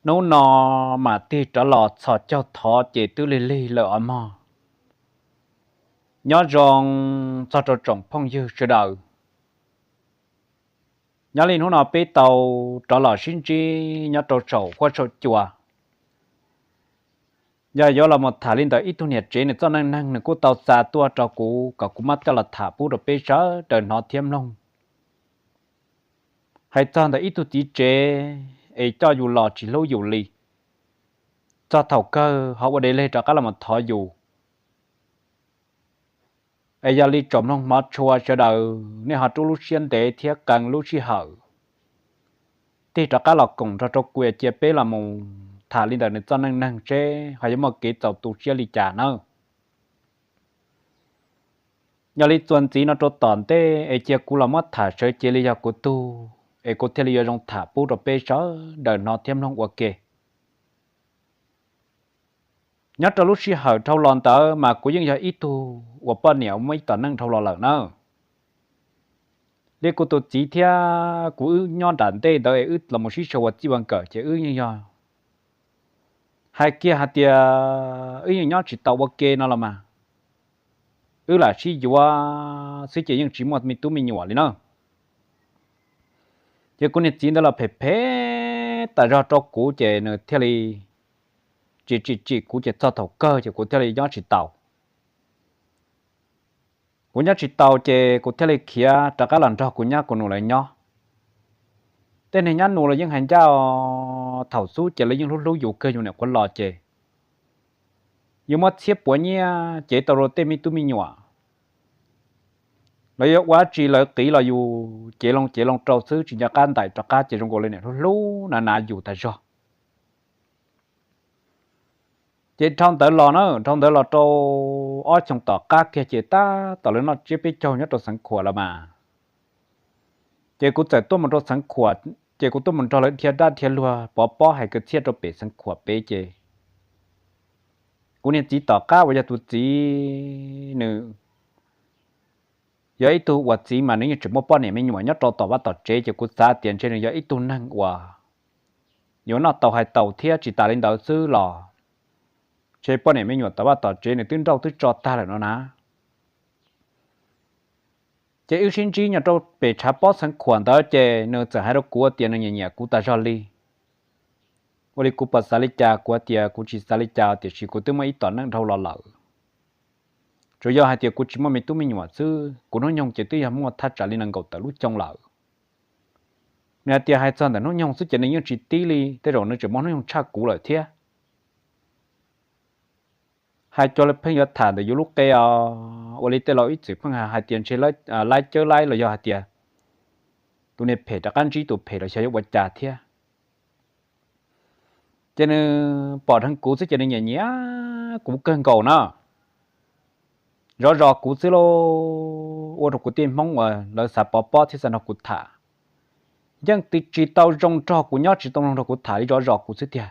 Hnub no mam tig rov los txhos caug thov ces twb lig lig lawm os mog. Nyob zoo txog rau tsoom phooj ywg sawv daws. Nyob li hnub no peb tau rov los sib ntsib nyob rau saum huab saum cua. Yog yuav los mus tham li ntawm ib tug niam tsev nws txoj neej neeg nws kuj tau xa tuaj rau kuv kom kuv muab coj los tham pub rau peb sawv daws hnov thiab mloog. Hais txog ntawm ib tug txiv tsev es coj yus los tsis hlub yus li, txog thaum kawg ho ua dej leg rov qab los mus thov yus. Es yog li tsoom mloog hmov tshua sawv daws nej ho rub lub siab ntev thiab qee lub sij hawm tig rov qab los koom nrog rau kuv cia peb los mus tham li ntawm nws txoj neej neeg seb ho yuav muaj kev txaus tu siab li cas nawb. Yog li txuas ntxiv no rau tom ntej es cia kuv los muab tham sawv cev li yog kuv tug es kuv thiaj li yuav zoo tham pub rau peb sawv daws hnov thiab mloog ua ke. Nyob rau lub sij hawm dhau los ntawd mas kuv yeej yog ib tug uas poj niam muaj ib tom neej dhau los lawm na. Li kuv tus txiv thiab kuv wb nyob nram ntej ntawd es wb los mus sib sau ua txij ua nkawm ces wb yeej yog hais kiag hais tias wb yeej nyob tsis tau ua ke no los mas, wb lam sib yuav xwb ces yeej tsis muaj me tub me nyuam li na. Ces kuv niag txiv ntawd los phem phem tas zog rau kuv ces nws thiaj li tsis tsim tsim kuv ces txog thaum kawg ces kuv thiaj li nyob tsis tau. Kuv nyob tsis tau ces kuv thiaj li khiav rov qab los nrog kuv nyab kuv nus lawv nyob. Tej niag nyab nus los yeej hais ncaj, thaum xub ces lawv yeej hlub hlub yus kawg yus niam qhuav los ces yus muab txhiab puav nyiaj cev tau rau tej me tub me nyuam, lawv yuav ua dab tsi lawv qiv los yus cev loo cev loo rau xwb tsis nco qab ntais rov qab ces zoo nkaus li niam hlub hlub na na yus tas zog. Ces dhau ntawd los na, dhau ntawd los rau ob xyoos tom qab kiag ces tab tom lawv noj tsiab peb caug nyob rau Xeev Khuam los mas, ces kuv txawm tuaj mus rau Xeev Khuam, ces kuv tuaj mus nrog lawv dhia dab dhia luag pov pob hais kwv txhiaj rau pem Xeev Khuam pem ces kuv niag txiv tom qab uas yog tus txiv nws yog ib tug uas txiv mas nws yeej tseem muaj poj niam me nyuam nyob rau tom vaj tom tsev ces kuv xav tias ntshe nws yog ib tug neeg uas yuav noj tau hais tau thiab tsis tas li ntawd xwb los ntshe poj niam me nyuam tom vaj tom tsev nws twb nrauj twb tso tag lawm no na. Ces wb sib ntsib nyob rau pem tshav pob Xeev Khuam ntawd ces nws txawm hais rau kuv tias nws nyiam nyiam kuv tas zog li. Ua li kuv puas xav li cas, kuv tias kuv tsis xav li cas tiam sis kuv twb muaj ib tom neej dhau los lawm. Tsuas yog hais tias kuv tsis muaj me tub me nyuam xwb, kuv hnub nyoog ces twb yog muaj thaj tsam li nees nkaum tawm lub xyoo lawm. Nws hais tias hais txog ntawm hnub nyoog xwb ces nws yeej tsis tib li, tej zaum nws tseem muaj hnub nyoog tshaj kuv lawm thiab. Hais cov pheej yuav tham ntawm yus lub qe os, ua li tej laus ib txwm pheej hais tias ntshe laib cawb laib los yog hais tias tus niag phem rov qab ntsib tus phem los xyov yuav ua cas thiab. Ces nws pom dheev kuv xwb ces nws nyiam nyiam kuv kawg nkaus na. Zov zos kuv xwb lauj, ua rau kuv tej hmoob uas lawv xav pov pob thiab xav nrog kuv tham, yeej tsis tau zoo nrog kuv nyob, tsis tau zoo nrog kuv tham li, zov zos kuv xwb tiag.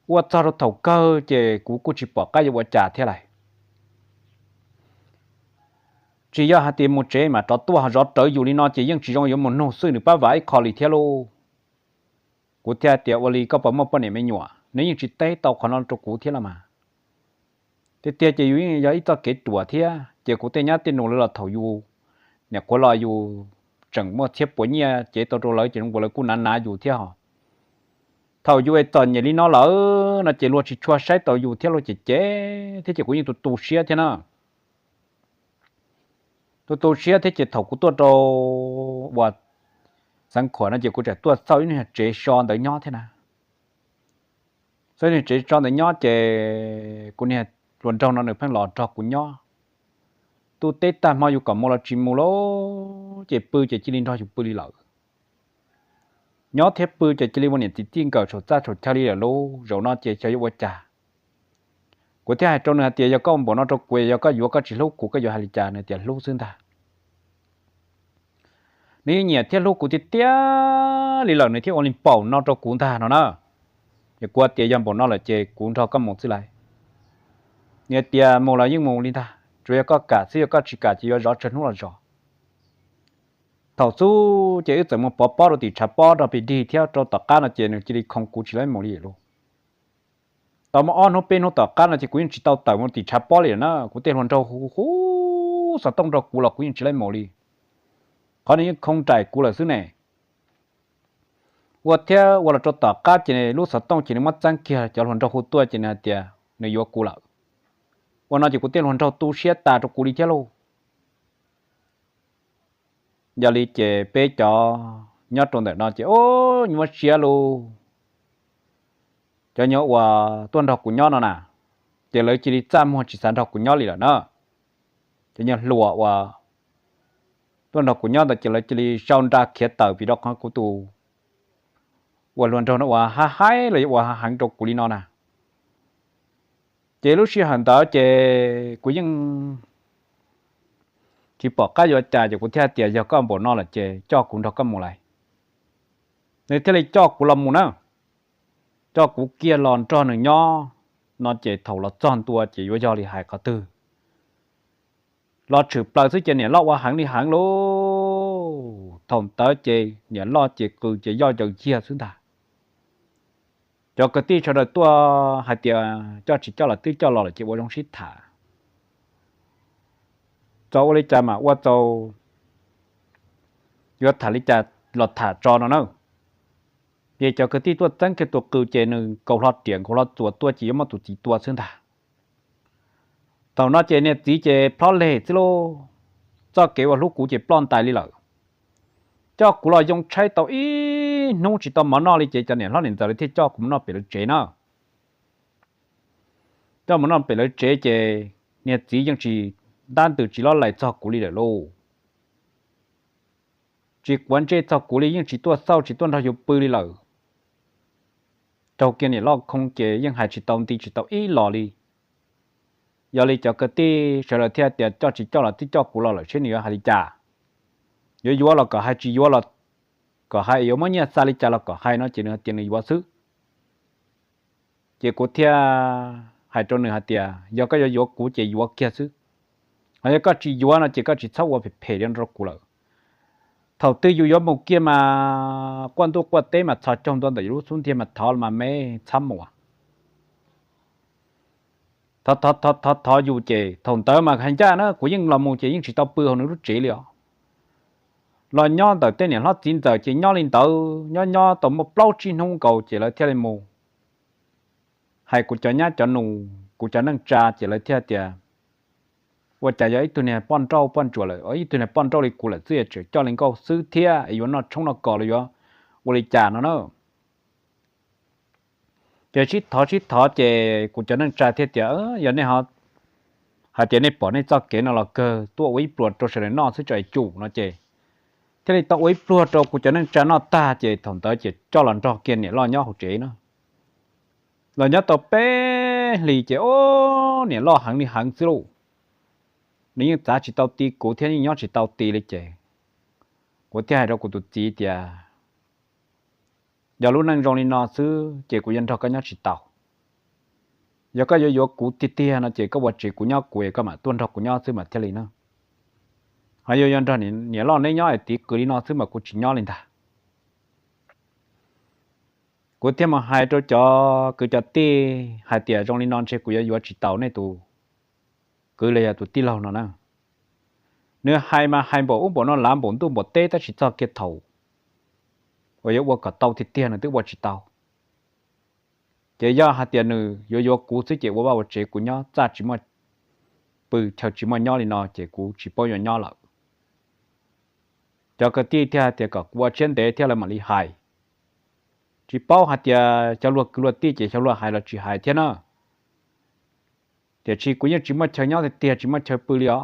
Ua txog rau thaum kawg ces kuv kuj tsis pom qab yuav ua cas thiab lais. Tsis yog hais tias mus tsev mas rov tuaj ho zov rawv yus li no ces yeej tsis zoo yuav mus nug xwb nws pab vam ib qho li thiab lauj. Kuv thiaj tias ua li koj puas muaj poj niam me nyuam, nws yeej tsis teb tau qhov no rau kuv thiab los mas. Tiag tiag ces yus yeej yog ib txoj kev ruam thiab ces kuv tej nyab tej nus lawv los thaum yus niam qhuav los yus tseem muaj txhiab puas nyiaj cev tau rau lawv ces zoo nkaus lawv kuj nav nav yus thiab hos. Thaum yus es txom nyem li no lawm no ces luag tsis tshua saib tau yus thiab luag cem cem thiab ces kuv yeej tu tu siab thiab na. Tu tu siab thiab ces thaum kuv tuaj rau uas Xeev Khuam no ces kuv tseem tuaj xauj ib niag tsev so ntawd nyob thiab na. Xauj ib niag tsev so ntawd nyob ces kuv niag hluas nraug no nws pheej los nrog kuv nyob. Tuaj teb tag hmo yus kom mus los tsis mus lauj, ces pw ces cia li nrog yus pw li lawm. Nyob thiab pw ces cia li ua niam txiv txij nkawm saum txaj saum chaw li lawm lauj. Zaum no ces xyov yuav ua cas. Kuv thiaj hais rau nws hais tias yog koj ua npaum no rau kuv, yog koj yuav koj tsis hlub kuv koj yuav hais li cas? Nws tias hlub xwb ntag. Nws yeej nyiam thiab hlub kuv tiag tiag li lawm nws thiaj ua li npaum no rau kuv ntag no na. Ces kuv tias yog npaum no lawm ces kuv nrog koj mus xwb lauj. Nws tias mus los yeej mus li ntag, tsuas yog koj kam xwb, yog koj tsis kam ces yuav zov tsawg hnub los zov. Thaum xub ces wb txawm mus pov pob rau tim tshav pob rau pem dig thiab rau tom qab no ces nws cia li khoo kuv tsis laib mus li lauj. Tau muaj ob hnub peb hnub tom qab no ces kuv yeej tsis tau tawm mus tim tshav pob li lawm na, kuv tej hluas nraug hu hu xov tooj nrog kuv los kuv yeej tsis laib mus li. Qhov nws yeej khoo nraim kuv lawm xwb ne. Ua thiab ua los rau tom qab ces lub xov tooj ces nws muab txeeb kiag cov hluas nraug hu tuaj ces nws hais tias nws yuav kuv lawm. Ua no ces kuv tej hluas nraug tu siab tas rau kuv li thiab lauj. Yog li ces peb cov nyob rau ntawm no ces o, nyuaj siab lauj. Cov nyuag uas tuaj nrog kuv nyob no na, ces lawv cia li txaj muag tsis xav nrog kuv nyob li lawm na. Cov nyuag hluas uas tuaj nrog kuv nyob ntawd ces lawv cia li sau nra khiav tawm vim rau qhov kuv tus uas hluas nraug no uas haib haib los yog uas haib heev rau kuv li no na. Ces lub sij hawm ntawd ces kuv yeej tsis pom qab yuav cas ces kuv thiaj tias yog koj npaum no lawm ces coj kuv nrog koj mus lauj. Nws thiaj li coj kuv los mus na, coj kuv kiag los nrog nws nyob no ces thaum los txog ntua ces yuav yog li hais qhov twg los tshwm plaws xwb ces niam loj ua heev li heev lauj. Thaum ntawd ces niam loj ces qw ces yoj yaws yag xwb ntag. Cov kwv tij sawv daws tuaj hais tias coj tsis coj los twb coj los lawm ces ua zoo sib tham, txaus ua li cas mas ua txaus, yuav tham li cas los tham tso no na. Ces cov kwv tij tuaj txeeb kiag tus qws ces nws nkaus hlo riam nkaus hlo txuas tuaj ces yuav muab tus txiv tua xwb ntag. Thaum no ces niag txiv ces plhob leg xwb lauj, txoj kev uas hlub kuv ces ploj ntais li lawm. Coj kuv los yoo tshaib tau ib hnub tsis tau mov noj li ces cov niam hlob niam ntxawm lawv thiaj coj kuv mus noj pem lawv tsev na. Coj mus noj pem lawv tsev ces niag txiv yeej tsis ntab ntws tsis lob lais txog kuv li lawm lauj. Tsis quav ntsej txog kuv li, yeej tsis tuaj xauj tsis tuaj nrog yus pw li lawm. Raug kiag niam loj khoo ces yeej hais tsis tau nti tsis tau ib los li. Yog li cov kwv tij sawv daws thiaj tias coj tsis coj los twb coj kuv los lawm seb nws yuav hais li cas. Yuav yuav los kom hais, tsis yuav los kom hais, yuav muab nyiaj xa li cas los kom hais no ces nws hais tias nws yuav xwb. Ces kuv thiaj hais rau nws hais tias yog koj yuav yuav kuv ces yuav kiag xwb, ho yog koj tsis yuav no ces koj tsis txhob ua phem phem li no rau kuv lawm. Thaum twg yus yuav mus kiag mas quaj ntuj quaj teb mas txhos caug ntua ntawm yus lub xub ntiag mas thov los mas me txhob mus. Thov thov thov thov yus ces thaum ntawd mas hais ncaj na kuv yeej los mus ces yeej tsis tau pw hauv nws lub tsev li os. Los nyob ntawm tej niam hlob txiv ntxawm ces nyob li ntawd nyob nyob tau muaj plaub tsib hnub nkaus ces lawv thiaj li mus hais kuv cov nyab cov nus kuv cov neej tsa ces lawv thiaj tias ua cas yog ib tug niag poj nrauj poj ntsuam lawm, ib tug niag poj nrauj li kuv lawm xwb es tseem coj li nkauj xwb thiab es yuav noj tshoob noj kos los yuav ua li cas no na. Ces sib thov sib thov ces kuv cov neej tsa thiaj tias yog nej ho hais tias nej pom nej txoj kev no los kawg tuaj ua ib pluag rau sawv daws noj xwb tso es cum no ces thiaj li tau ua ib pluag rau kuv cov neej tsa noj tag ces thaum ntawd ces coj los nrog kiag niam loj nyob hauv tsev na. Los nyob tau peb hlis ces o, niam loj heev li heev xwb lauj. Nws yeej txav tsis tau ti kuv thiab yeej nyob tsis tau ti li ces kuv thiaj hais rau kuv tus txiv tias yog lub neej zoo li no xwb ces kuv yuav nrog koj nyob tsis tau. Yog koj yuav yuav kuv tiag tiag no ces koj ua tsev kuv nyob kuv es koj mam tuaj nrog kuv nyob xwb mas thiaj li na. Ho yog yuav nrog niam loj neb nyob es tiv qws li no xwb mas kuv tsis nyob li ntag. Kuv thiaj mus hais rau cov kwv cov tij hais tias zoo li no ntshe kuv yuav yuav tsis taus nej tus kwv los yog tus tij laug no na. Nws hais mas hais npaum ub npaum no lav npaum ntuj npaum teb tab sis txog kiag thaum uas yuav ua kom tau tiag tiag nws twb ua tsis tau. Ces yog hais tias nws yuav yuav kuv xwb ces ua vaj ua tsev kuv nyob txaj tsis muaj pw chaw tsis muaj nyob li no ces kuv tsis paub yuav nyob lawm. Cov kwv tij thiaj hais tias kom kuv ua siab ntev thiab lawv mam li hais. Tsis paub hais tias cov luag kwv luag tij ces xyov luag hais los tsis hais thiab na. Tiam sis kuv yeej tsis muaj chaw nyob tiag tiag tsis muaj chaw pw li os,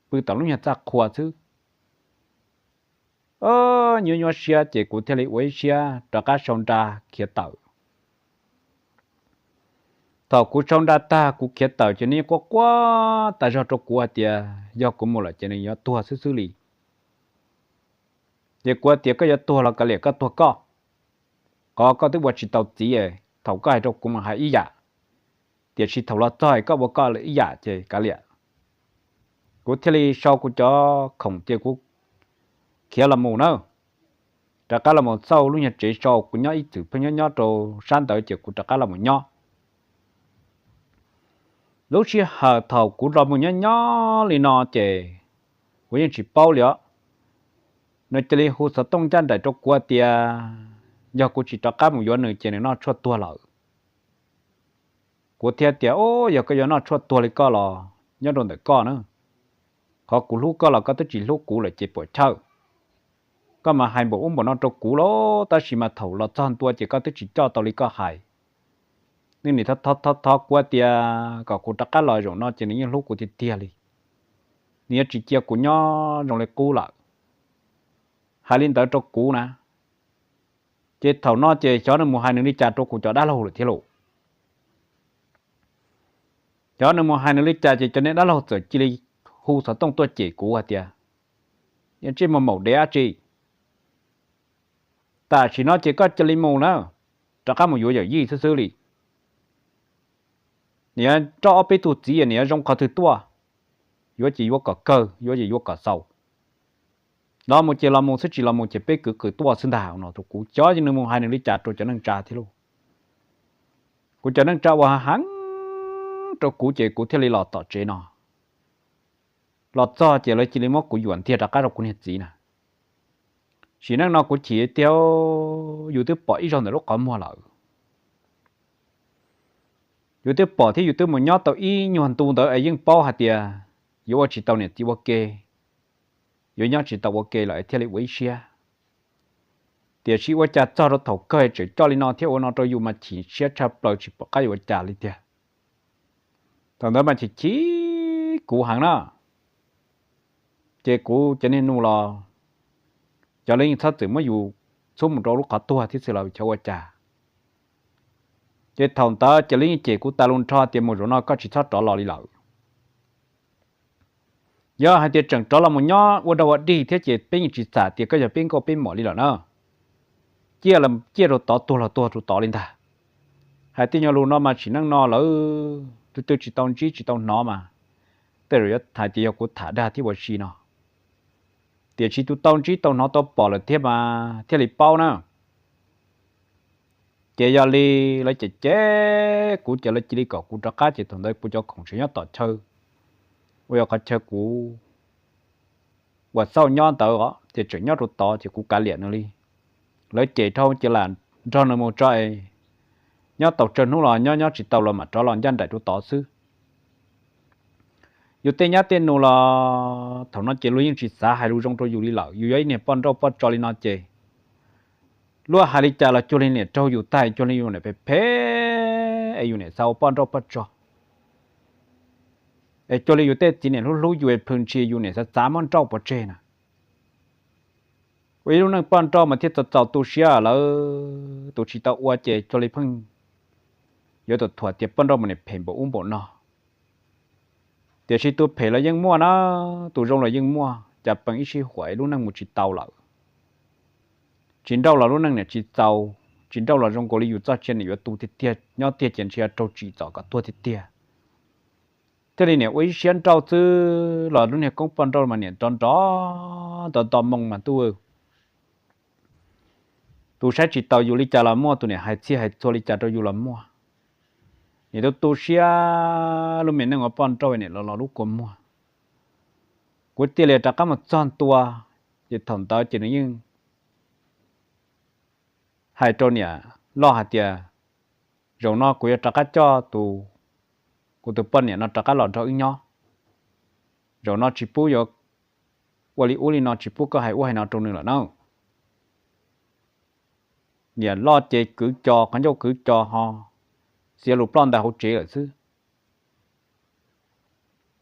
pw tom lub nyuag txaj qhua xwb. Nyuaj nyuaj siab ces kuv thiaj li ua ib siab rov qab sau nra khiav tawm. Thaum kuv sau nra tag kuv khiav tawm ces nws quaj quaj tas zog rau kuv hais tias yog kuv mus lawm ces nws yuav tuag xwb xwb li. Ces kuv hais tias koj yuav tuag los kav liam koj tuag koj, qhov koj twb ua tsis tau txiv, thaum koj hais rau kuv mas hais ib yam, tiam sis thaum los txog es koj ua koj ib yam ces kav liam. Kuv thiaj li sau kuv cov khoom ces kuv khiav los mus na, rov qab los mus txauj lub nyuag tsev so kuv nyob ib txwm pheej nyob nyob rau sab ntawd ces kuv rov qab los mus nyob. Lub sij hawm thaum kuv los mus nyob nyob li no ces kuv yeej tsis paub li os. Nws cia li hu xov tooj ncaj nraim rau kuv tias yog kuv tsis rov qab mus yuav nws ces nws noj tshuaj tuag lawm. Kuv thiaj tias, Ub, yog koj yuav noj tshuaj tuag li koj los nyob rau ntawm koj na. Qhov kuv hlub koj los koj twb tsis hlub kuv lawm ces puam chawj. Koj mas hais npaum ub npaum no rau kuv los tab sis mas thaum los txog ntua ces koj twb tsis coj tau li koj hais. Nws nim thov thov thov kuv tias kom kuv rov qab los, zaum no ces nws yeej hlub kuv tiag tiag li. Nws yuav tsis cia kuv nyob zoo li qub lawm. Hais li ntawd rau kuv na. Ces thaum no ces xyov nws mus hais nws li cas rau kuv cov dab laug lawm thiab lauj. Xyov nws mus hais nws li cas ces cov niag dab laug txawm cia li hu xov tooj tuaj cem kuv hais tias, Niag ntsej muag maum dev dab tsi, tam sim no ces koj cia li mus na, rov qab mus yuav yawm yij xwb xwb li. Nim yuav roj ob peb tug txiv, nim yuav zoo qhov twg tuaj, yuav ces yuav kom kawg, yuav ces yuav kom xaus. Los mus ces los mus xwb, tsis los mus ces peb kwv qws tuaj xwb ntag no. Rau kuv xyov nws mus hais nws li cas rau cov neej tsa thiab lauj. Kuv cov neej tsa ua heev rau kuv ces kuv thiaj li los tom tsev no. Los txog ces lawv cia li muab kuv yuam ntiag rov qab rau kuv niag txiv na. Sim neej no kuv chim tiag, yus twb pom ib zaug ntawm lub qhov muag lawm. Yus twb pom thiab yus twb mus nyob tau ib nyuag ntu ntawd es yeej paub hais tias yuav ua tsis tau niam txiv ua ke, yuav nyob tsis tau ua ke lawm es thiaj li ua ib siab. Tiam sis ua cas txog rau thaum kawg tseem coj li no thiab ua no rau yus mas chim siab tshaj plaws tsis pom qab yuav ua cas li tiag. Thaum ntawd mas chim chim kuv heev na. Ces kuv cov niag nus los cov lawv yeej txhob txwm muab yus txhub mus rau lub qhov tuag thiab xwb los xyov ua cas. Ces thaum ntawd ces lawv yeej cem kuv tas lus nrho tias mus zaum no koj tsis txhob rov los li lawm. Yog hais tias tseem rov los mus nyob ua dog ua dig thiab ces peb yeej tsis xam tias koj yog peb nkauj peb muam li lawm na. Ciaj los ciaj rau tod, tuag los tuag rau tod li ntag. Hais tej nyuag lus no mas sim neej no lawv tus twg tsis tau ntsib tsis tau hnov mas tej zaum yuav hais tias yog kuv tham dag thiab ua si no. Tiam sis tus tau ntsib tau hnov tau pom lawm thiab mas thiaj li paub na. Ces yog li lawv cem cem kuv ces lawv cia li kom kuv rov qab ces thaum ntawd kuv cov khoom tseem nyob tom chaw uas yog qhov chaw kuv uas xauj nyob ntawd os, ces tseem nyob rau tod ces kuv kav liam nws li. Lawv cem dhau ces lam nrog nws mus tso es nyob tau tsawg hnub los nyob nyob tsis tau los mam rov los ncaj nraim rau tod xwb. Yus tej nyab tej nus los thaum no ces luag yeej tsis xav hais lus zoo rau yus li lawm. Yus yog ib niag poj nrauj poj tso li no ces luag hais li cas los cuag li niam raug yus tag, cuag li yus niam phem phem es yus niam xav ua poj nrauj poj tso, es cuag li yus tej txiv niam hlub hlub yus es plhws ntshis yus niam xav txav muab nrauj pov tseg na. Ua ib lub neej poj nrauj mas thiaj txaus txaus tu siab, lawv tus tsis tau ua ces cuag li pheej yuav tus thuam tias poj nrauj mas niam phem npaum ub npaum no. Tiam sis tus phem los yeej muaj na, tus zoo los yeej muaj, cas peem ib sij huam lub neej mus tsis tau lawm. Tsis nrauj los lub neej niam tsis txaus, tsis nrauj los zoo nkaus li yus txoj sia niam yuav tu tiag tiag, nyob tiag ces ntshe raug tsim txom kom tuag tiag tiag. Thiaj li niam ua ib siab nrauj xwb los lub niag koob poj nrauj mas niam nrov nrov nto nto moo mas ntuj, tus saib tsis taus yus li cas los muaj, tus niam hais txhij hais txhua li cas rau yus los muaj. Niam tu tu siab lub me neej ua poj nrauj niam los los lub kua muag. Kuv thiaj li rov qab mus txog ntua, ces thaum ntawd ces nws yeej hais rau niam loj hais tias, zaum no kuv yuav rov qab coj tus, kuv tus poj niam no rov qab los nrog wb nyob. Zaum no tsis pub yuav ua li ub li no, tsis pub koj hais ub hais no rau nws lawm na. Niam loj ces kwv co, qhov ncauj kwv co ho xiav lus ploj ntais hauv tsev lawm xwb.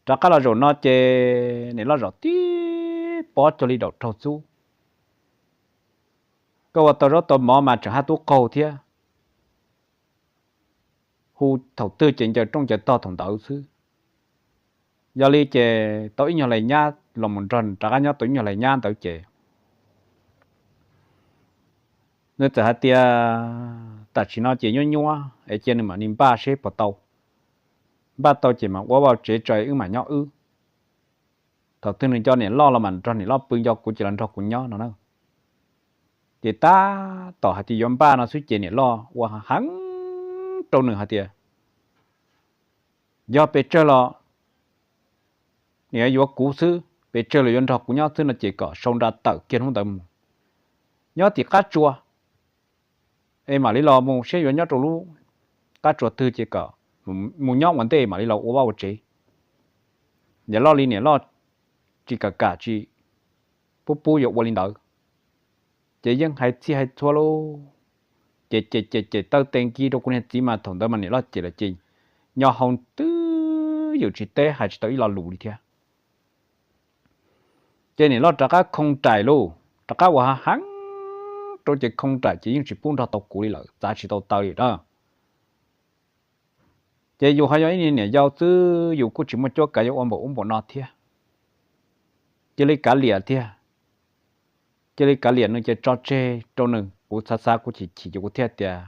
Rov qab los zaum no ces niam loj zom tib pob cuag li daum raug txub. Koj ua tau zaub tau mov mas tseem haj tub qaug thiab. Hu thaum twg ces ncaws rooj ncaws tog thaum ntawd xwb. Yog li ces tau ib nyuag hlais nyab los mus nrog rov qab nyob tau ib nyuag hlais nyab ntawd ces nws txawm hais tias tam sim no ces nyuab nyuab es cia nws mam li npaj seb puas tau. Npaj tau ces mam ua vaj tsev tso wb mam nyob wb. Thaum twg nws nco niam loj los mas nrog niam loj pw, nco kuv ces los nrog kuv nyob no na. Ces tab tom hais tias yuav npaj no xwb ces niam loj ua heev rau nws hais tias, yog pes tsawg los nws yuav kuv xwb, pes tsawg los yuav nrog kuv nyob xwb no ces kom sau nra tawm kiag hnub ntawd mus. Nyob tim qab tsua es mam li los mus saib yuav nyob rau lub qab tsua twg ces kom mus nyob ua ntej mam li los ua vaj ua tsev. Niam loj li niam loj tsis kam kam tsis pub pub yuav ua li ntawd, ces yeej hais txhij hais txhua lauj. Ces ces ces ces taw tes nkis rau kuv niag txiv mas thaum ntawd mas niam loj ces lawm ces nyo hau twb ywm tsis teb hais tsis tau ib lo lus li thiab. Ces niam loj rov qab khoo rais lauj, rov qab ua heev rau ces khoo rais ces yeej tsis pub nrog tau kuv li lawm, txav tsis tau taw li na. Ces yus ho yog ib niag niam yau xwb yus kuj tsis muaj cuab kav yuav ua npaum ub npaum no thiab. Cia li kav liam tiag, cia li kav liam nws ces tso tseg rau nws. Kuv xav xav kuv chim chim ces kuv thiaj tias,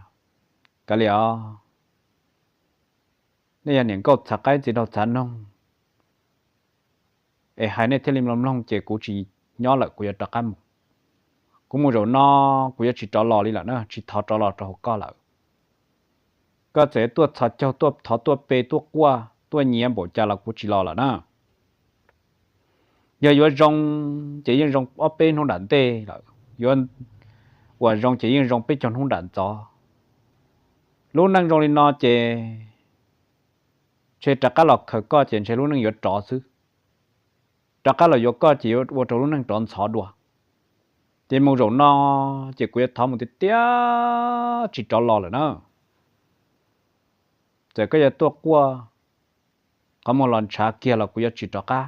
kav liam os, nej yog niam nkauj txhav qaib txiv daug txhav noog es hais nej thiaj li mloog mloog ces kuv tsis nyob lawm, kuv yuav rov qab mus. Kuv mus zaum no kuv yuav tsis rov los li lawm na, tsis thov rov los rau hauv koj lawm. Koj txawm tuaj txhos caug tuaj thov tuaj pe tuaj quaj tuaj nyiav npaum cas los kuv tsis los lawm na. Yog yuav zoo ces yeej zoo ob peb hnub nram ntej lawm, yuav uas zoo ces yeej zoo peb caug hnub nram ntxov. Lub neej zoo li no ces ntshe rov qab los khaws koj ces ntshe lub neej yuav rov xwb. Rov qab los yuav koj ces yuav ua rau lub neej rov ntxhov dua. Ces mus zaum no ces kuv yuav thov mus tiag tiag tsis rov los lawm na. Txawm koj yuav tuaj quaj qhov muag los ntshav kiag los kuv yuav tsis rov qab.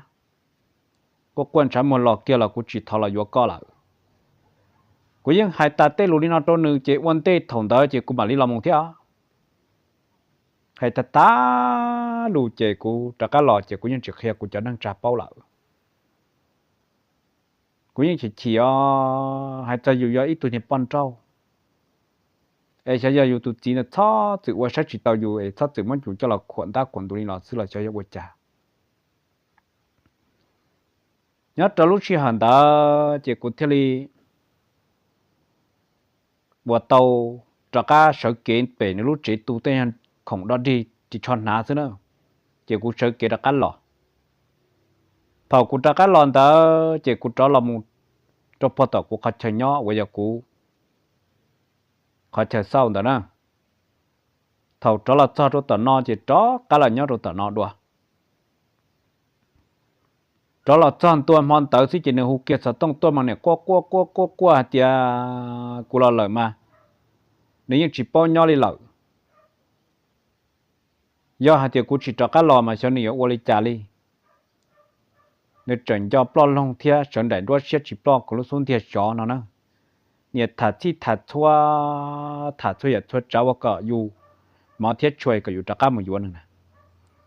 Quaj quaj ntshav muag los kiag los kuv tsis thov los yuav koj lawm. Kuv yeej hais tas tej lus li no rau nws ces ua ntej thaum ntawd ces kuv mam li los mus thiab. Hais tag tag lus ces kuv rov qab los ces kuv yeej tsis qhia kuv cov neej tsa paub lawm. Kuv yeej chim chim os, hais txog yus yog ib tug niag poj nrauj es xyov yog yus tus txiv ntawd txhob txwm ua saib tsis tau yus es txhob txwm muab yus coj los khuam ntab khuam ntuv li los xwb los xyov yog ua cas. Nyob rau lub sij hawm ntawd ces kuv thiaj li uas tau rov qab sawv kev pem nws lub tsev tu tej khoom dog dig ris tsho hnav xwb na. Ces kuv sawv kev rov qab los. Thaum kuv rov qab los ntawd ces kuv rov los mus rau puag tom kuv qhov chaw nyob uas yog kuv qhov chaw xauj ntawd na. Thaum rov los txog rau tom no ces rov qab los nyob rau tom no dua. Rov los txog ntua hmo ntawd xwb ces nws hu kiag xov tooj tuaj mas niam quaj quaj quaj quaj quaj hais tias kuv los lawm mas nws yeej tsis paub nyob li lawm. Yog hais tias kuv tsis rov qab los mas xyov nws yuav ua li cas li. Nws tseem nco ploj loog thiab sawv nraim nruab siab tsis ploj kuv lub xub ntiag zov no na. Niam tham txhij tham txhua, tham txhua yam txhua tsav ua kom yus mov thiab tshua kom yus rov qab mus yuav nws na.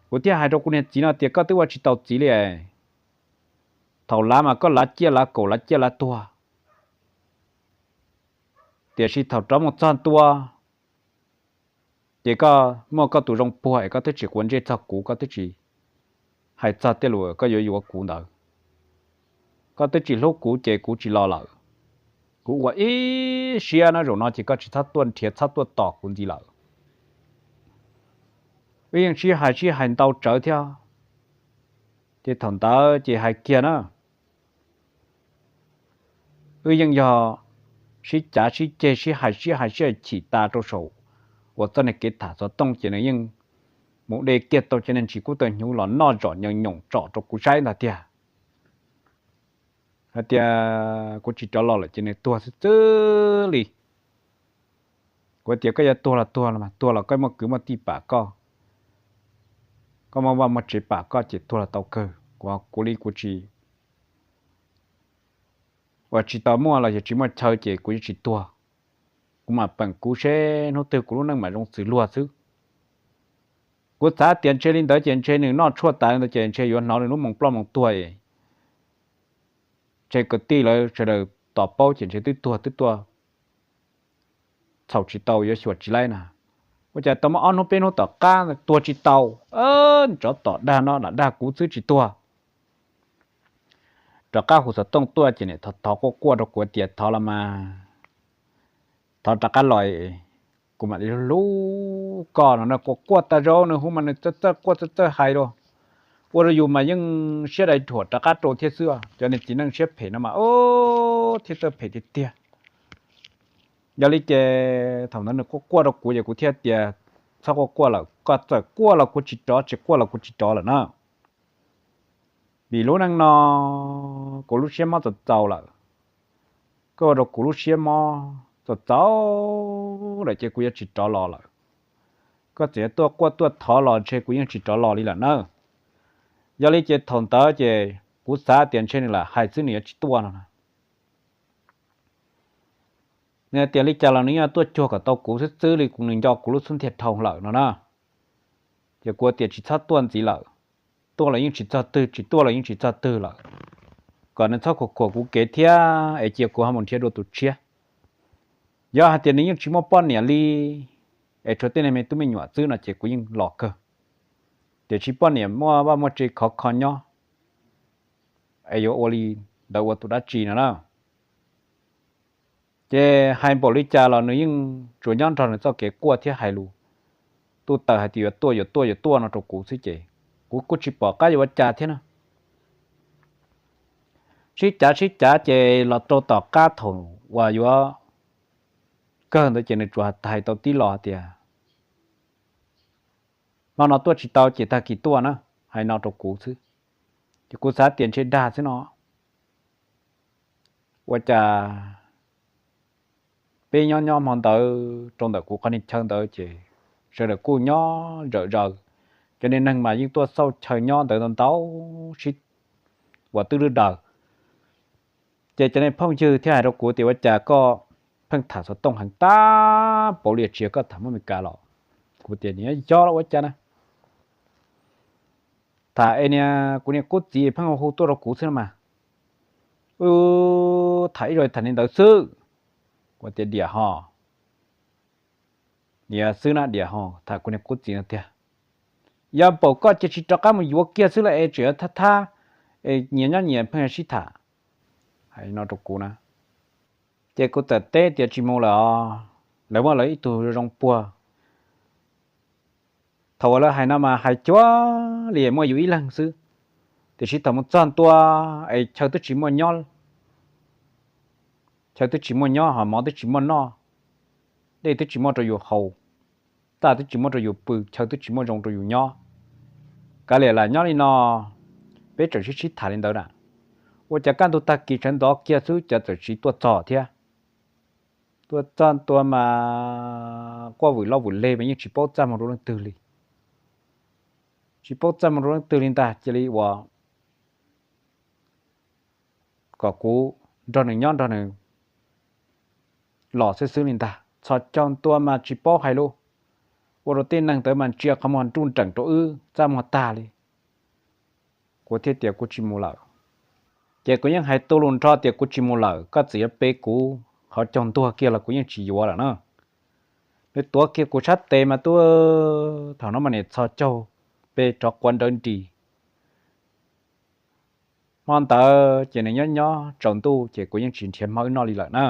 Kuv thiaj hais rau kuv niag txiv no tias koj twb ua tsis tau txiv li. Thaum lav mas koj lav ciaj lav kaum lav ciaj lav tuag, tiam sis thaum rov mus txog ntua ces koj muaj koj tus zoo puag es koj twb tsis quav ntsej txog kuv, koj twb tsis hais txog tej lus koj yuav yuav kuv ntawd. Koj twb tsis hlub kuv ces kuv tsis los lawm. Kuv ua ib siab na, zaum no ces koj tsis txhob tuaj nrhiav txhob tuaj tos kuv ntxiv lawm. Wb yeej sib hais sib hais ntau tsawv thiab, ces thaum ntawd ces hais kiag na, wb yeej yog sib cav sib ceg sib hais sib hais sib hais chim tas rau saum uas txoj niag kev tham xov tooj ces nws yeej mus de kiag tau cov niag ntsis kub taw hnyuv los noj zom nyoos nyoos tsom rau kuv saib ntag tiag. Hais tias kuv tsis rov los lawm ces nws tuag xwb xwb li. Kuv tias koj yuav tuag los tuag los mas tuag los koj muaj kwv muaj tij pam koj, koj muaj vaj muaj tsev pam koj ces tuag los tau kawg. Kuv, kuv li kuv tsis, uas tsis tau muaj los yog tsis muaj chaw ces kuv yuav tsis tuag. Kuv mam peem kuv seb hnub twg kuv lub neej mam zoo txwm luag xwb. Kuv xav tias ntshe li ntawd ces ntshe nws noj tshuaj tas li ntawd ces ntshe yuav hnov nws lub moo ploj moo tuag, ntshe kwv tij lawv sawv daws tos paub ces ntshe twb tuag twb tuaj txhaum tsis tau yuav xyuas tsis laib na. Ua cas tau muaj ob hnub peb hnub tom qab tuag tsis tau, tsov tom dag no lam dag kuv xwb tsis tuag. rov qab hu xov tooj tuaj ces niam thov thov quaj quaj rau kuv tias thov los mas, thov rov qab los, kuv mam li hlub koj no na. Quaj quaj tas zog nws hu mas nws txawj txawj quaj txawj txawj hais los, ua rau yus mas yeej siab dai dhuam rov qab rau thiab xwb. Cov niag txiv neej siab phem no mas thiab txawj phem tiag tiag. Yog li ces thaum ntawd nws quaj quaj rau kuv ces kuv thiaj tias txhob quaj quaj lawm, koj txawm quaj los kuv tsis rov, tsis quaj los kuv tsis rov lawm na. Vim lub neej no kuv lub siab mob txaus txaus lawm, koj ua rau kuv lub siab mob txaus txaus lawm ces kuv yuav tsis rov los lawm. Koj txawm yuav tuaj quaj tuaj thov los ntshe kuv yeej tsis rov los li lawm na. Yog li ces thaum ntawd ces kuv xav tias ntshe nws lam hais xwb nws yuav tsis tuaj no na. Nws hais tias li cas los nws yeej tuaj cuag kom tau kuv xwb xwb li, kuv nws nco kuv lub xub ntiag dhau lawm no na. Ces kuv tias tsis txhob tuaj ntxiv lawm, tuaj los yeej tsis txog twg, tsis tuaj los yeej tsis txog twg lawm, kom nws txhob khuam khuam kuv kev thiab es cia kuv ho mus nrhiav dua tus tshiab. Yog hais tias nws yeej tsis muaj poj niam li, es tshuav tej niag me tub me nyuam xwb no ces kuv yeej los kawg, tiam sis poj niam muaj vaj muaj tse khov kho nyob, es yuav ua li ntawd ua tus dab tsi no na. Ces hais npaum li cas los nws yeej tsuas nyob nrog nws txoj kev quaj thiab hais lus tuj tawm hais tias yuav tuaj yuav tuaj yuav tuaj no rau kuv xwb ces kuv kuj tsis pom qab yuav ua cas thiab na. Sib cav sib cav ces los rau tom qab thaum uas yuav kawg ntawd ces nws tsuas hais tau tib lo tias hmo no tuaj tsis tau ces tag kis tuaj na, hais no rau kuv xwb. Ces kuv xav tias ntshe dag xwb no. Ua cas peb nyob nyob hmo ntawd rau ntawm kuv qhov niag chaw ntawd ces sawv daws kuj nyob ntsawm zaws, cov niag neeg mas yeej tuaj xauj chaw nyob ntawd ntau ntau sib uas twb lwb daws. Ces cov niag phooj ywg thiaj hais rau kuv tias ua cas koj pheej tham xov tooj heev tag pauv li tsis yog koj tham muaj Meskas los? Kuv tias niam yog los ua cas na, tham es niag kuv niag qub txiv pheej hu tuaj rau kuv xwb no mas. Wb tham ib zaug tham li ntawd xwb. Kuv tias diam ho, niam xwb na, diam ho tham kuv niag qub txiv no tiag. Yog npaum koj cia tsis rov qab mus yuav kiag xwb los es tseem yuav thab thab, nyias nyob nyias pheej sib tham, hais no rau kuv na. Ces kuv txawm teb tias tsis mus lawm os, lawv muaj lawv ib tug zoo puag. Thaum uas lawv hais no mas hais cuag li muaj yus ib leeg xwb, tiam sis thaum mus txog ntua es chaw twb tsis muaj nyob, chaw twb tsis muaj nyob ho mov twb tsis muaj noj, dej twb tsis muaj rau yus haus, txaj twb tsis muaj rau yus pw, chaw twb tsis muaj zoo rau yus nyob. Kav liam lam nyob li no, peb tseem sib sib tham li ntawd na. Ua cas kaj ntug tag kis sawv ntxov kiag xwb cas txawm tsiv tuaj txog thiab. Tuaj txog ntua mas quaj vwm loj vwm leg mas yeej tsis paub txaj muag rau leej twg li. Tsis paub txaj muag rau leej twg li ntag, cia li ua kom kuv nrog nws nyob nrog nws los xwb xwb li ntag. Txhos caug ntua mas tsis paub hais lus, ua rau tej neeg ntawd mas ntsia qhov muag nruj nreem rau wb txaj muag tag li. Kuv thiaj tias kuv tsis mus lawm. Ces kuv yeej hais tu lus nrho tias kuv tsis mus lawm, koj txawm yuav pe kuv qhov caug ntuag kiag los kuv yeej tsis yuav lawm na. Nws tuav kiag kuv sab tes mas tuaj, thaum no mas niam txhos caug pe rov quav nrawv nris. Hmo ntawd ces nws nyob nyob tsaus ntuj ces kuv yeej tsis nrhiav hmo wb noj li lawm na.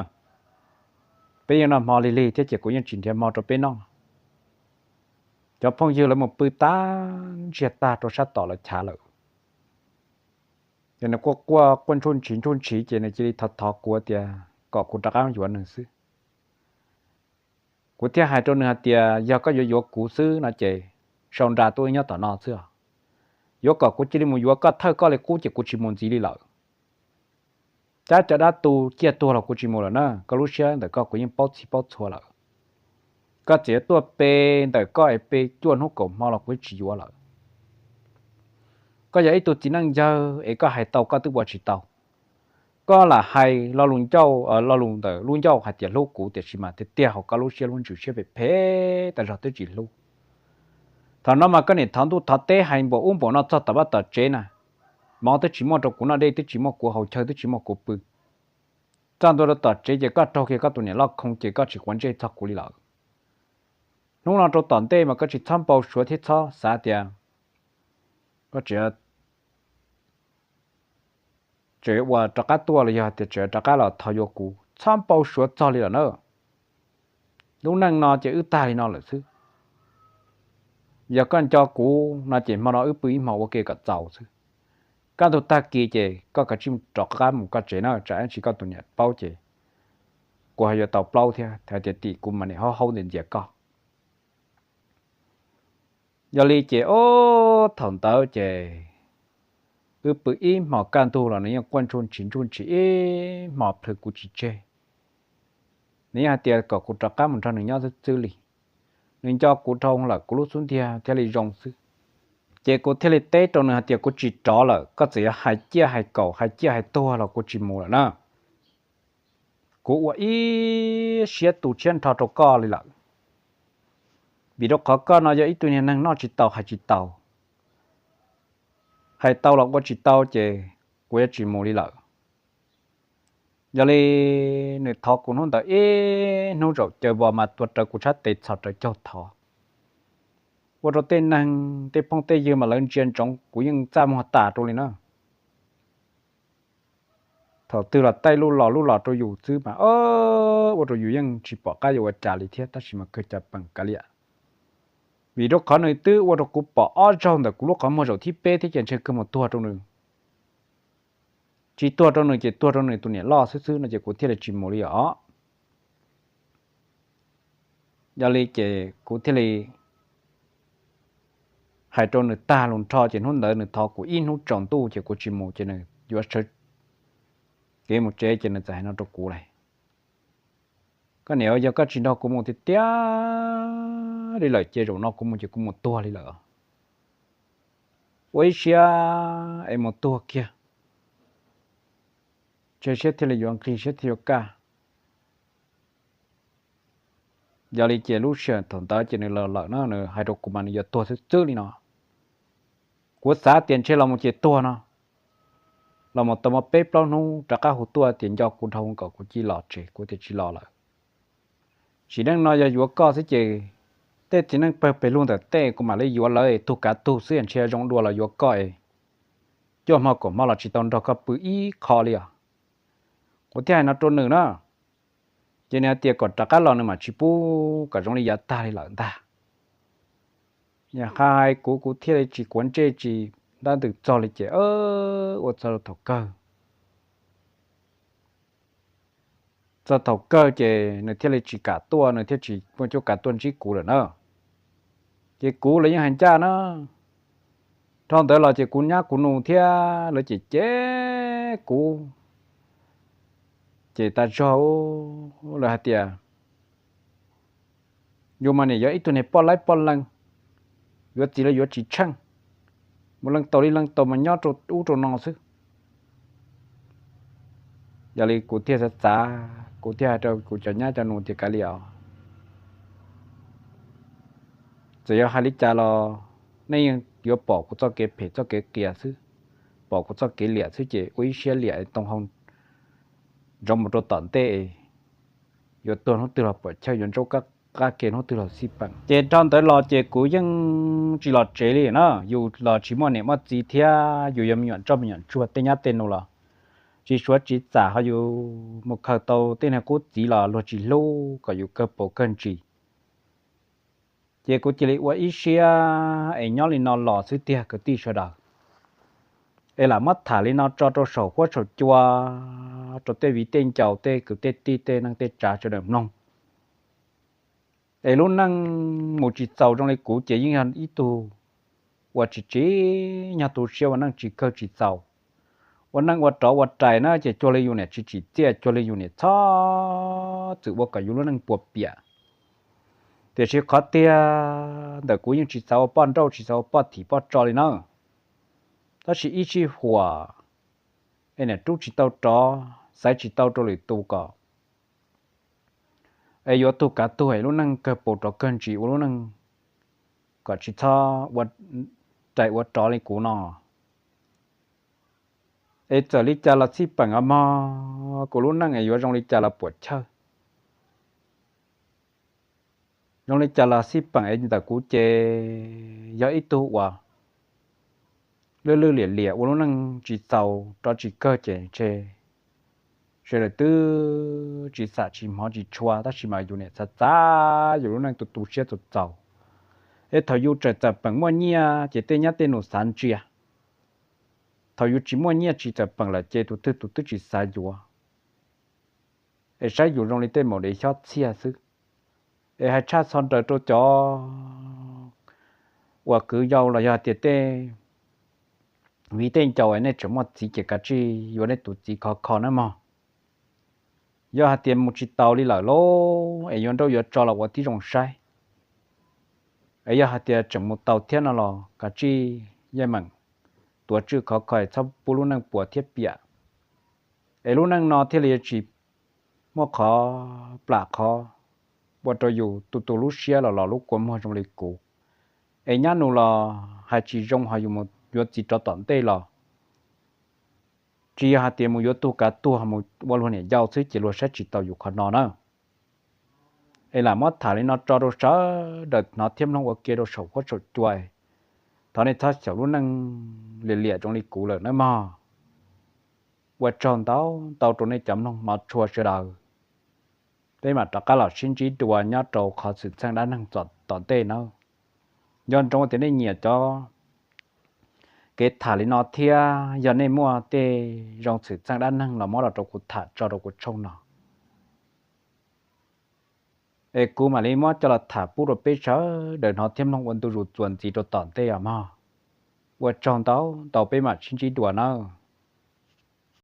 Peb yeej noj hmo lig lig thiab ces kuv yeej tsis nrhiav hmo rau peb noj. Cov phooj ywg lawv mus pw tag ntsiag tag rau sab tom lawv chav lawm. Ces nws quaj quaj quaj ntshuj ntshiv ntshuj ntshiv ces nws cia li thov thov kuv tias kom kuv rov qab yuav nws xwb. Kuv thiaj hais rau nws hais tias yog koj yuav yuav kuv xwb no ces sau nra tuaj wb nyob tom no xwb os. Yuav kom kuv cia li mus yuav koj thawj koj li qub ces kuv tsis mus ntxiv li lawm. Cab cov dab tu ciaj tuag los kuv tsis mus lawm na, koj lub siab ntawm koj kuv yeej paub txhij paub txhua lawm. Koj txawm yuav tuaj pe ntawm koj es pe cuaj hnub kaum hmo los kuv tsis yuav lawm. Koj yog ib tug txiv neej yawg es koj hais tau koj twb ua tsis tau. Koj lam hais lo lus ncauj, lo lus ntawm lub ncauj hais tias hlub kuv tiam sis mas tiag tiag hauv koj lub siab lub ntsws siab phem phem tas zog twb tsis hlub. Thaum no mas koj niam thov ntuj thov teb hais npaum ub npaum no txog tom vaj tom tsev na, mov twb tsis muaj rau kuv noj, dej twb tsis muaj kuv haus, chaw twb tsis muaj kuv pw. Txog ntua rau tom tsev ces koj raug kiag koj tus niam loj khoo ces koj tsis quav ntsej txog kuv li lawm. Hnub no rau tom ntej mas koj tsis txhob npau suav thiab txhob xav tias koj tseem, tseem ua rov qab tuaj los yog hais tias tseem rov qab los thov yuav kuv, txhob npau suav txog li lawm na. Lub neej no ces wb tag li no lawm xwb. Yog koj nco kuv no ces hmo no wb pw ib hmos ua ke kom txaus xwb. Kaj ntug tag kis ces koj kav tsij rov qab mus koj tsev na, tsam ib ntsis koj tus niam paub ces kuv ho yuav tau plaub thiab, hais tias tim kuv mas niam haub haub ntxias ntxias koj. Yog li ces ob thaum ntawd ces wb pw ib hmos kaj ntug los nws yeej quaj ntsuj ntshis ntsuj ntshis ib hmos plhws kuv tsis tseg. Nws yeej hais tias kom kuv rov qab mus nrog nws nyob xwb xwb li. Nws nco kuv dhau lawm kuv lub xub ntiag thiaj li zoo xwb. Ces kuv thiaj li teb rau nws hais tias kuv tsis rov lawm, koj txawm yuav hais ciaj hais kaum hais ciaj hais tuag los kuv tsis mus lawm na. Kuv ua ib siab tu siab nrho rau koj li lawm, vim rau qhov koj no yog ib tug niag neeg noj tsis tau hais tsis tau, hais tau los ua tsis tau ces kuv yuav tsis mus li lawm. Yog li nws thov kuv hnub ntawd ib hnub zaum caws vos mas tua rawv kuv tshab tes txhos rawv caug thov, ua rau tej neeg tej phooj tej ywg mas lawv ntsia ntsoov kuv yeej txaj muag tas rau li na. Thaum twg los taij lub los lub los rau yus xwb mas ua rau yus yeej tsis pom qab yuav ua cas li thiab, tab sis mas kawg cas peem kav liam. Vim rau qhov nws twb ua rau kuv pom ob zaug ntawm kuv lub qhov muag zaum thib peb thiab ces ntshe kawg mus tuag rau nws. Tsis tuag rau nws ces tuag rau nws tus niam loj xwb xwb no ces kuv thiaj li tsis mus li os. Yog li ces kuv thiaj li hais rau nws tag lus nrho ces hnub ntawd nws thov kuv ib hnub tsaus ntuj ces kuv tsis mus ces nws yuav sawv kev mus tsev ces nws txawm hais no rau kuv lauj: Koj niam, yog koj tsis nrog kuv mus tiag tiag li lawm ces zaum no kuv mus ces kuv mus tuag li lawm. Ua ib siab es mus tuag kiag, tseg siab thiaj li yuav nqig siab thiaj yuav kaj. Yog li ces lub sij hawm thaum ntawd ces nws los lawm na, nws hais rau kuv mas nws yuav tuag xwb xwb li no. Kuv xav tias ntshe los mus ces tuag no, los mus tau muaj peb plaub hnub rov qab hu tuaj tias nco kuv dhau kom kuv cia li los tsev, kuv tias tsis los lawm. Sim neej no yog yuav koj xwb ces tej txiv neej pawg pes lug ntawm tej kuv mam li yuav lawv, tug kav tug xwb ntshe zoo dua los yuav koj es cuaj hmo kaum hmo los tsis tau nrog koj pw ib qho li os. Kuv thiaj hais no rau nws na, ces nws hais tias kom rov qab los nws mam tsis pub kom zoo li yav tag li lawm ntag. Yog hais kuv kuv thiaj li tsis quav ntsej tsis ntab ntws txog li ces ua txog thaum kawg, txog thaum kawg ces nws thiaj li tsis kam tuaj, nws thiaj tsis muaj cuab kav tuaj ntsib kuv lawm na. Ces kuv los yeej hais ncaj na, dhau ntawd los ces kuv nyab kuv nus thiab lawv cem cem kuv ces tas zog, lawv hais tias yus mas niam yog ib tug niag poj laib poj leej, yuav txiv los yuav tsis tsheej, mus leej tau li leej tau mas nyob rau ub rau no xwb. Yog li kuv thiaj xav xav, kuv thiaj hais rau kuv cov nyab cov nus tias kav liam os, txawm yog hais li cas los nej yeej yuav pom kuv txoj kev phem txoj kev qias xwb, pom kuv txoj kev liam xwb ces ua ib siab liam too hau ntsoov mus rau tom ntej, yuav tuag hnub twg los puam chawj, yuav ntsaub qab ke hnub twg los xij peem. Ces dhau ntawd los ces kuv yeej tsis los tsev li na, yus los tsis muaj niam muaj txiv thiab yus yuav me nyuam ntsoj me nyuam ntsuag tej nyab tej nus los tsis suav tsis txam, ho yus mus khaws tau tej niag qub txiv los luag tsis hlub kom yus kawg paus kawg ntsis. Ces kuv cia li ua ib siab es nyob li no los xwb tiag kwv tij sawv daws. Es lam muab tham li no tso rau saum huab saum cua rau tej viv tej ncaus tej kwv tej tij tej neej tej tsav sawv daws mloog. Es lub neej mus tsis txaus zoo li kuv ces yeej yog ib tug uas tsis tsim nyog tu siab ua neej tsis kawg tsis txaus. Ua neej ua rov ua rais na ces cuag li yus niam tsis tsim txiaj, cuag li yus niam txhob txwm ua kom yus lub neej puas piam. Tiam sis qhov tiag ntawm kuv yeej tsis xav ua poj nrauj tsis xav ua poj thim poj tso li na. Tab sis ib sij huam es niam rub tsis tau rov, xaiv tsis tau rau lwm tus kom es yuav tug kav tug es lub neej kawg paus rov kawg ntsis ua lub neej kom tsis txhob ua rais ua rov li kuv no. Es txawm li cas los xij peem os mog, kuv lub neej es yuav zoo li cas los puam chawj. Zoo li cas los xij peem es ntawm kuv ces yog ib tug uas lwj lwj liam liam ua lub neej tsis txaus rov tsis kawg ces ntshe sawv daws twb tsis xam tsis hmov tsis tshua, tab sis mas yus niam txav txav yus lub neej tu tu siab txaus txaus. Es thaum yus tseem txawm peem muaj nyiaj ces tej nyab tej nus xav ntsia. Thaum yus tsis muaj nyiaj tsis txawm peem lawm ces tus twg tus twb tsis xav yuav. Es saib yus zoo li tej maum dev xyob txhiaj xwb. Es hais tshaj txho nraws rau cov uas kwv yau los yog hais tias tej viv tej ncaus es nej tseem muaj txiv ces kav tsij yuav nej tus txiv khov kho nawb mog. Yog hais tias mus tsis taus li lawm lauj es yuav nrauj yuav tso los ua tib zoo saib. Es yog hais tias tseem mus tau thiab no los kav tsij yeej meem tuav tswj khov kho es txhob pub lub neej puas thiab piam. Es lub neej no thiaj li tsis muaj qhov plam qhov ua rau yus tu tu lub siab los los lub kua muag zoo li kuv. Es nyab nus los hais tsis zoo ho yus mus yuav txiv rov tom ntej los tsis yog hais tias mus yuav tug kav tuag mus ua luag niam yau xwb ces luag saib tsis taus yus qhov no na. Es lam muab tham li no tso rau sawv daws hnov thiab mloog ua ke rau saum huab saum cua. Thov nej txhob xyaum lub neej liam liam zoo li kuv lawm nawb mog. Ua tsaug ntau ntau rau nej cov mloog hmov tshua sawv daws. Peb mam rov qab los sib ntsib dua nyob rau qhov xwm txheej dab neeg tom ntej nawb. Nco ntsoov tias nej nyiam cov kev tham li no thiab yog nej muaj tej zoo xwm txheej dab neeg los muab los rau kuv tham tso rau kuv tshooj no. Es kuv mam li muab coj los tham pub rau peb sawv daws hnov thiab mloog ua ntu zus txuas ntxiv rau tom ntej os mog. Ua tsaug ntau ntau, peb mam sib ntsib dua nawb.